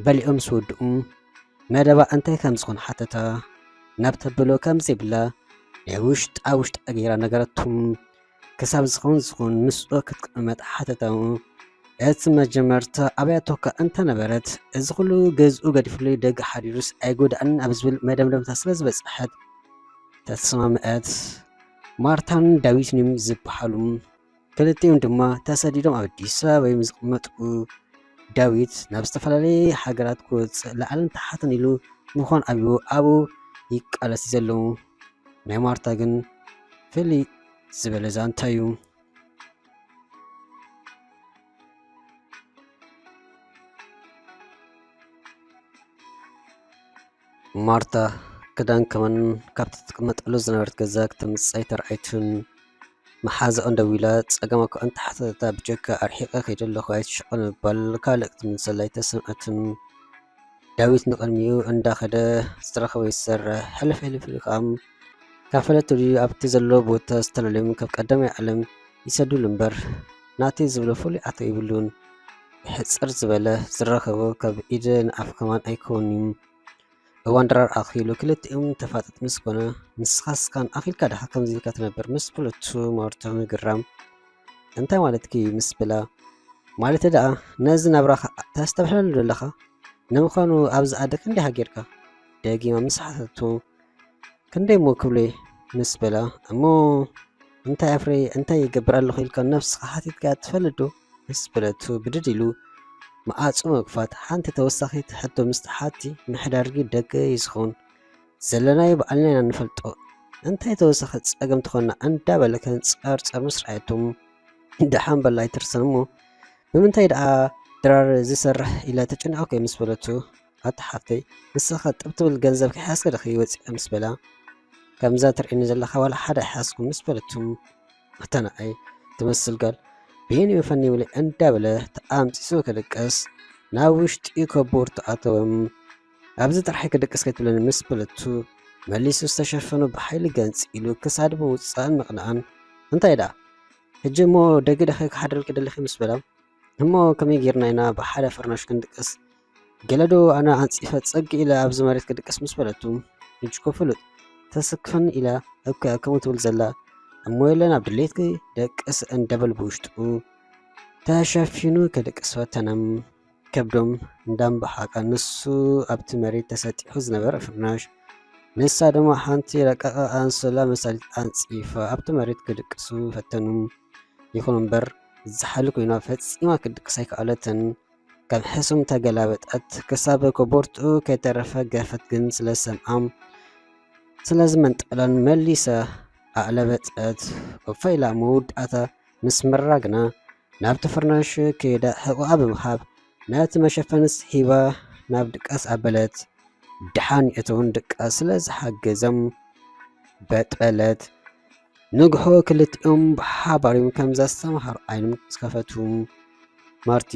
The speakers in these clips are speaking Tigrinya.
በሊዖም ምስ ወድኡ መደባ እንታይ ከም ዝኾነ ሓተታ። ናብ ተብሎ ከም ዘይብላ ናይ ውሽጣ ውሽጣ ገይራ ነገረቶም። ክሳብ ዝኾን ዝኾን ምስኦ ክትቅመጥ ሓተታ። እቲ መጀመርታ ኣብያቶካ እንተነበረት፣ እዚ ኩሉ ገዝኡ ገዲፉለይ ደገ ሓዲሩስ ኣይጎዳእን ኣብ ዝብል መደምደምታ ስለ ዝበጽሐት፣ ተስማምዐት። ማርታን ዳዊትን እዮም ዝበሃሉ። ክልቲኦም ድማ ተሰዲዶም ኣብ ኣዲስ ኣበባ እዮም ዝቕመጡ። ዳዊት ናብ ዝተፈላለየ ሃገራት ክወፅእ ላዕልን ታሕትን ኢሉ ምዃን ኣብዩ ኣብኡ ይቃለስ እዩ ዘሎ። ናይ ማርታ ግን ፍልይ ዝበለ ዛንታ እዩ። ማርታ ክዳን ከማን ካብቲ ትቅመጠሉ ዝነበረት ገዛ ክተምጽእ ኣይተርኣየትን። መሓዛኣ ደዊላ ጸገማ እኳ እንተሓተተታ ብጀካ ኣርሒቐ ከይደ ኣለኹ ኣይትሸቐል ምባል ካልእ ክትምልሰላ ኣይተሰምዐትን። ዳዊት ንቕድሚኡ እንዳኸደ ዝተረኸቦ ይሰርሕ። ሕልፍ ሕልፍ ኢሉ ከኣ ካብ ፈለጥትኡ ኣብቲ ዘሎ ቦታ ዝተለለዮም ካብ ቀዳማይ ዓለም ይሰዱሉ እምበር ናተይ ዝብሎ ፍሉይ ኣቶ የብሉን። ብሕጽር ዝበለ ዝረኸቦ ካብ ኢደ ንኣፍ ከማን ኣይከውንን እዩ። እዋን ድራር ኣኺሉ ክልቲኦም ተፋጠጥ ምስ ኮነ፣ ንስኻስ ካን ኣኺልካ ዲኻ ከምዚ ኢልካ ትነብር? ምስ በለቱ ማርታ ምግርራም። እንታይ ማለትኪ? ምስ በላ፣ ማለተይ ደኣ ነዚ ናብራኻ ተስተብሕለሉ ዶ ኣለኻ? ንምዃኑ ኣብዚ ዓዲ ክንደይ ሃገርካ? ደጊማ ምስ ሓተተቶ፣ ክንደይ እሞ ክብሎ እየ? ምስ በላ፣ እሞ እንታይ ኣፍርየ እንታይ ይገብር ኣለኹ ኢልካ ነብስኻ ሓቲትካ ትፈልጥ ዶ? ምስ በለቱ ብድድ ኢሉ መዓጹ መግፋት ሓንቲ ተወሳኺት ሕቶ ምስ ተሓቲ ምሕዳርጊ ደገ እዩ ዝኸውን። ዘለናዮ ባዕልና ኢና ንፈልጦ። እንታይ ተወሳኺ ጸገም ትኾንና እንዳበለ ከንጸርጸር ምስ ረኣየቶም ደሓን በላ ኣይትርሰን እሞ ብምንታይ ደኣ ድራር ዝሰርሕ ኢለ ተጨኒቐ እኮ እየ ምስ በለቱ ኣታ ሓፍተይ ንስኻ ጥብ ትብል ገንዘብ ከይሓዝካ ዲኺ ወጺኻ ምስ በላ ከምዛ ትርእየኒ ዘለኻ ዋላ ሓደ ኣይሓዝኩን ምስ በለቱ ኣታ ንኣይ ትመስል ጋል በየን እዩ ፈኒ ብለ እንዳበለ ተኣምጺሱ ክድቅስ ናብ ውሽጢ ኮቦርቱ ኣተወ። ኣብዚ ጥራሕ ክድቅስ ከይትብለኒ ምስ በለቱ መሊሱ ዝተሸፈኑ ብሓይሊ ገንጺሉ ክሳዱ ምውጻእን ምቕናእን እንታይ ደኣ ሕጂ እሞ ደገ ዲኺ ክሓድረልኪ ደሊኺ ምስ በላ እሞ ከመይ ጌርና ኢና ብሓደ ፍርናሽ ክንድቅስ ገለ ዶ ኣነ ኣንጺፈ ጸግ ኢለ ኣብዚ መሬት ክድቅስ ምስ በለቱ፣ ሕጂ እኮ ፍሉጥ ተሰክፈኒ ኢላ እኮ እያ ከምኡ ትብል ዘላ። እሞ የለን ኣብ ድሌትኪ ደቅስ እንደበል ብውሽጡ ተሸፊኑ ክድቅስ ፈተነ። ከብዶም እንዳምበሓቐ ንሱ ኣብቲ መሬት ተሰጢሑ ዝነበረ ፍርናሽ ንሳ ድማ ሓንቲ ረቀቐ ኣንሶላ መሳሊት ኣንጺፋ ኣብቲ መሬት ክድቅሱ ፈተኑ። ይኹን እምበር ዝሓሉ ኮይና ፈጺማ ክድቅስ ኣይከኣለትን። ከም ሕሱም ተገላበጠት። ክሳብ ኮቦርትኡ ከይተረፈ ገፈት ግን ስለ ዝሰምዓ ስለ ዝመንጠላን መሊሳ ኣዕለበጠት። ኡፋ ኢላ መወዳእታ ምስ መራ ግና ናብቲ ፍርናሽ ከይዳ ሕቖኣ ብምሃብ ነቲ መሸፈንስ ሂባ ናብ ድቃስ ኣበለት። ደሓን የእተውን ድቃስ ስለ ዝሓገዘም በጠለት። ንግሆ ክልቲኦም ብሓባር እዮም ከምዛ ዝተምሃሩ ዓይኖም ዝኸፈቱ። ማርቲ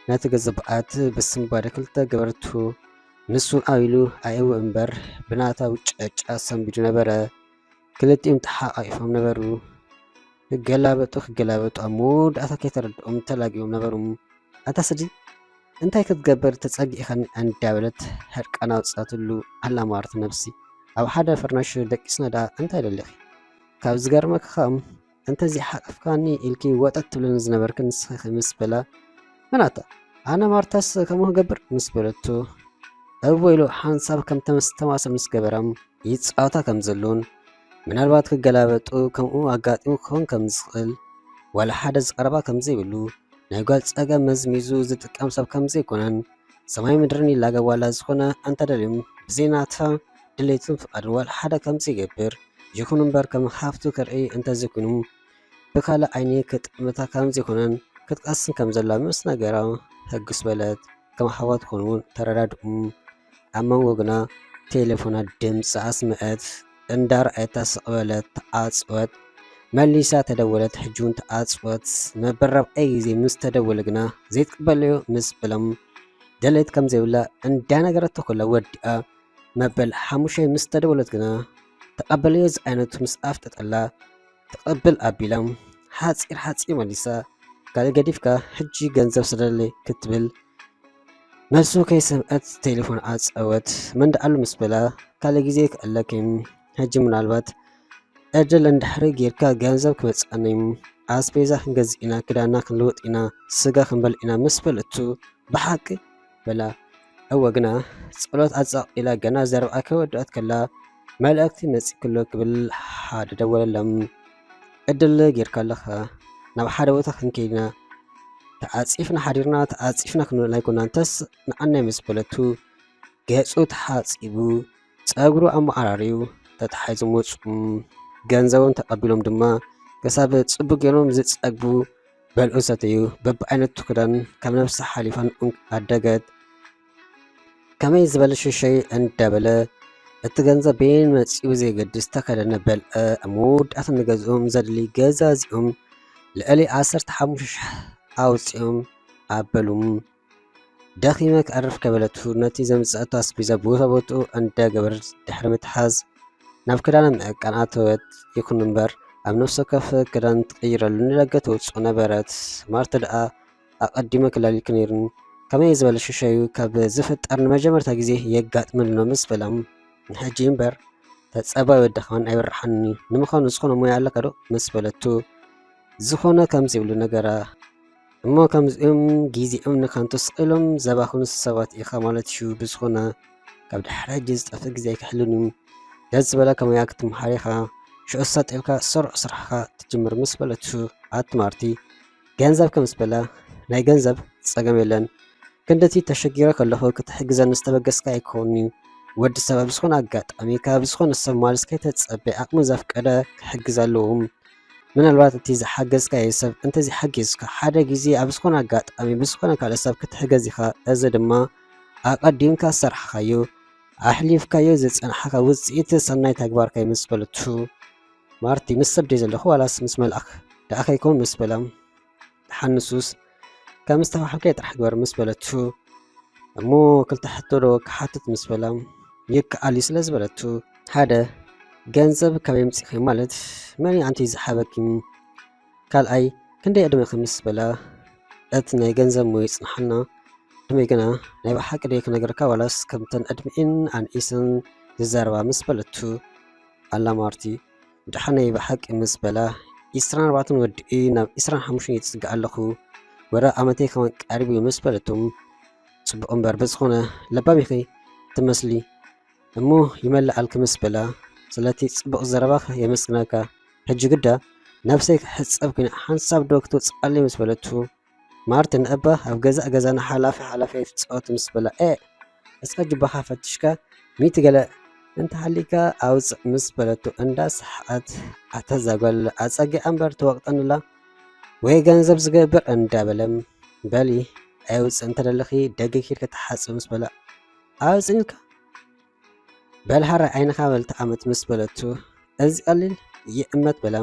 ነቲ ገዛ በዓት ብስንባደ ክልተ ገበረቶ። ንሱ ኣቢሉ ኣየወ እምበር ብናታ ውጨጫ ሰንቢዱ ነበረ። ክልቲኦም ተሓቓቒፎም ነበሩ። ክገላበጡ ክገላበጡ ኣብ መወዳእታ ከይተረድኦም ተላጊቦም ነበሩ። ኣታ ስዲ እንታይ ክትገብር ተጸጊእኻኒ እንዳበለት ሕርቃና ኣውጻትሉ ኣላ ማርት ነብሲ። ኣብ ሓደ ፍርናሽ ደቂስና ደኣ እንታይ ደሊኺ? ካብ ዝገርመካ ከኣ እንተዘይሓቂፍካኒ ኢልኪ ወጠጥ ትብለኒ ዝነበርኪ ንስኺ ኢኺ ምስ በላ፣ መን ኣታ? ኣነ ማርታስ ከምኡ ክገብር? ምስ በለቶ፣ እወ ኢሉ ሓንሳብ ከም ተመስተማሰ ምስ ገበራ፣ ይጻወታ ከም ዘሎን ምናልባት ክገላበጡ ከምኡ ኣጋጢሙ ክኸውን ከም ዝኽእል ዋላ ሓደ ዝቐረባ ከም ዘይብሉ ናይ ጓል ጸገም መዝሚዙ ዝጥቀም ሰብ ከም ዘይኮነን ሰማይ ምድርን ይላገብ ዋላ ዝኾነ እንተደልዮም ብዘይ ናታ ድሌትን ፍቓድን ዋላ ሓደ ከም ዘይገብር ይኹን እምበር ከም ሃፍቱ ክርኢ እንተዘይኮይኑ ብካልእ ዓይኒ ክጥምታ ከም ዘይኮነን ክትቀስን ከም ዘላ ምስ ነገራ ህግስ በለት። ከም ኣሕዋት ክኾኑ እውን ተረዳድኡ። ኣብ መንጎ ግና ቴሌፎና ድምፂ ኣስምዐት። እንዳረኣየታ ስቕ በለት፣ ተዓፅወት። መሊሳ ተደወለት፣ ሕጂ እውን ተዓፅወት። መበል ራብዓይ ግዜ ምስ ተደወለ ግና ዘይትቅበለዮ ምስ በሎም ደሌት ከም ዘይብላ እንዳነገረቶ ከላ ወዲኣ መበል ሓሙሻይ ምስ ተደወለት ግና ተቐበለዮ ዝዓይነቱ ምስ ኣፍጠጠላ ትቕብል ኣቢላ ሓፂር ሓፂር መሊሳ ካልእ ገዲፍካ ሕጂ ገንዘብ ስደለይ ክትብል መልሱ ከይሰምዐት ቴሌፎን ኣጸወት። መን ደኣሉ ምስ በላ፣ ካልእ ግዜ ክዕለኪ፣ ሕጂ ምናልባት ዕድል እንድሕሪ ጌርካ ገንዘብ ክመጽኣኒ፣ ኣስቤዛ ክንገዝእ ኢና፣ ክዳና ክንልውጥ ኢና፣ ስጋ ክንበልዕ ኢና ምስ በለቱ፣ ብሓቂ በላ። እወ ግና ጸሎት ኣጻቒላ ገና ዘረብኣ ከይወደኣት ከላ መልእኽቲ መጺእክሎ ክብል ሓደ ደወለሎም። ዕድል ጌርካ ኣለኻ፣ ናብ ሓደ ቦታ ክንከይድ ኢና፣ ተዓጺፍና ሓዲርና ተዓጺፍና ክንውዕል ኣይኮናን፣ ተስእ ንዓናይ ምስ በለቱ ገጹ ተሓጺቡ ጸጉሩ ኣመዓራርዩ ተታሒዞም ወጹ። ገንዘቦም ተቐቢሎም ድማ ክሳብ ጽቡቕ ገይሮም ዝጸግቡ በልዑ ሰተዩ። በብዓይነቱ ክዳን ካብ ነብሳ ሓሊፋ ንኡን ዓደገት። ከመይ ዝበለ ሽሸይ እንዳበለ እቲ ገንዘብ በየን መጺኡ ብዘየገድስ ተኸደነ በልዐ። ኣብ መወዳእታ ንገዝኦም ዘድሊ ገዛዚኦም ልዕሊ ዓሰርተ ሓሙሽተ ሽሕ ኣውጺኦም ኣበሉም። ደኺመ ክዕርፍ ከበለቱ ነቲ ዘምጸአቶ ኣስቤዛ ቦታ ቦትኡ እንዳገበረት ድሕሪ ምትሓዝ ናብ ክዳና ምዕቃን ኣተወት። ይኹን እምበር ኣብ ነፍሲ ወከፍ ክዳን ትቕይረሉ ንደገ ተውጽኦ ነበረት። ማርተ ደኣ ኣቐዲመ ክላሊልኪ ነይሩኒ። ከመይ ዝበለ ሽሸዩ ካብ ዝፍጠር ንመጀመርታ ግዜ የጋጥመኒ ኣሎ ምስ በላ፣ ንሕጂ እምበር ተጸባዩ ወዲ ከማን ኣይበርሓኒ። ንምዃኑ ዝኾነ ሞያ ኣለካ ዶ? ምስ በለቱ፣ ዝኾነ ከም ዘይብሉ ነገራ። እሞ ከምዚኦም ግዜኦም ንከንቱ ስቕ ኢሎም ዘባኽኑ ሰባት ኢኻ ማለት እዩ። ብዝኾነ ካብ ድሕሪ ሕጂ ዝጠፍእ ግዜ ኣይክሕልን እዩ። ደስ ዝበለካ ሞያ ክትምሃር ኢኻ። ሽዑ ሰጥ ኢልካ ስሩዕ ስራሕኻ ትጅምር ምስ በለቱ፣ ኣቲ ማርቲ፣ ገንዘብ ከም ዝበላ፣ ናይ ገንዘብ ጸገም የለን። ክንድቲ ተሸጊረ ከለኹ ክትሕግዘኒ ዝተበገስካ ኣይከውንዩ። ወዲ ሰብ ኣብ ዝኾነ ኣጋጣሚ ካብ ዝኾነ ሰብ ማልስ ከይተጸበ ዓቕሙ ዘፍቀደ ክሕግዝ ኣለዎም። ምናልባት እቲ ዝሓገዝካዮ ሰብ እንተዘይሓጊዝካ ሓደ ግዜ ኣብ ዝኾነ ኣጋጣሚ ብዝኾነ ካልእ ሰብ ክትሕገዝ ኢኻ። እዚ ድማ ኣቐዲምካ ዝሰራሕኻዮ ኣሕሊፍካዮ ዝጸናሕካ ውጽኢት ሰናይ ተግባርካ እዩ ምስ በለቱ፣ ማርቲ ምስ ሰብ ድየ ዘለኹ ዋላስ ምስ መልኣኽ ደኣ ከይከውን ምስ በላ፣ ደሓን ንሱስ ከም ዝተባህልካዮ ጥራሕ ግበር ምስ በለቱ፣ እሞ ክልተ ሕቶ ዶ ክሓትት ምስ በላ፣ ይከኣል እዩ ስለ ዝበለቱ፣ ሓደ ገንዘብ ካበይ ኣምጺእካዮ ማለት መን እዩ ኣንቲ ዝሃበኪ? ካልኣይ ክንደይ ዕድመኺ ምስ በላ፣ እቲ ናይ ገንዘብ ሞ ይጽንሓና፣ ዕድመይ ግና ናይ ብሓቂ ድየ ክነግረካ ዋላስ ከምተን ዕድሚኤን ኣንኢሰን ዝዛረባ ምስ በለቱ፣ ኣላ ማርቲ፣ ደሓነይ ብሓቂ ምስ በላ፣ ዒስራን ኣርባዕተን ወዲኡ ናብ ዒስራን ሓሙሽተን ይጽጋዕ ኣለኹ፣ ወረ ዓመተይ ከማን ቀሪቡ እዩ ምስ በለቶም፣ ጽቡቕ እምበር ብዝኾነ ለባም ኢኺ ትመስሊ እሞ ይመልኣልኪ ምስ በላ፣ ስለቲ ጽቡቕ ዘረባኺ የመስግነካ። ሕጂ ግዳ ነብሰይ ክሕጸብ ኮይነ ሓንሳብ ዶ ክትወጽኣለይ ምስ በለቱ፣ ማርቲን እባ ኣብ ገዛእ ገዛና ሓላፊ ሓላፊ ኣይትጻወት ምስ በላ፣ ኤእ እስኻ ጁባኻ ፈቲሽካ ሚእቲ ገለ እንተሃሊካ ኣውጽእ ምስ በለቱ እንዳ ሰሓቐት፣ ኣታ እዛ ጓል ኣጸጊዓ እምበር ትወቕጠኒ ኣላ ወይ ገንዘብ ዝገብር እንዳበለ፣ በሊ ኣይውጽእ እንተደለኺ ደገ ኬድኪ ተሓጽቢ ምስ በላ፣ ኣውጽእ ኢልካ በል ሃራይ ዓይንኻ በል ተዓመት ምስ በለቱ፣ እዚ ቀሊል ይዕመት በላ።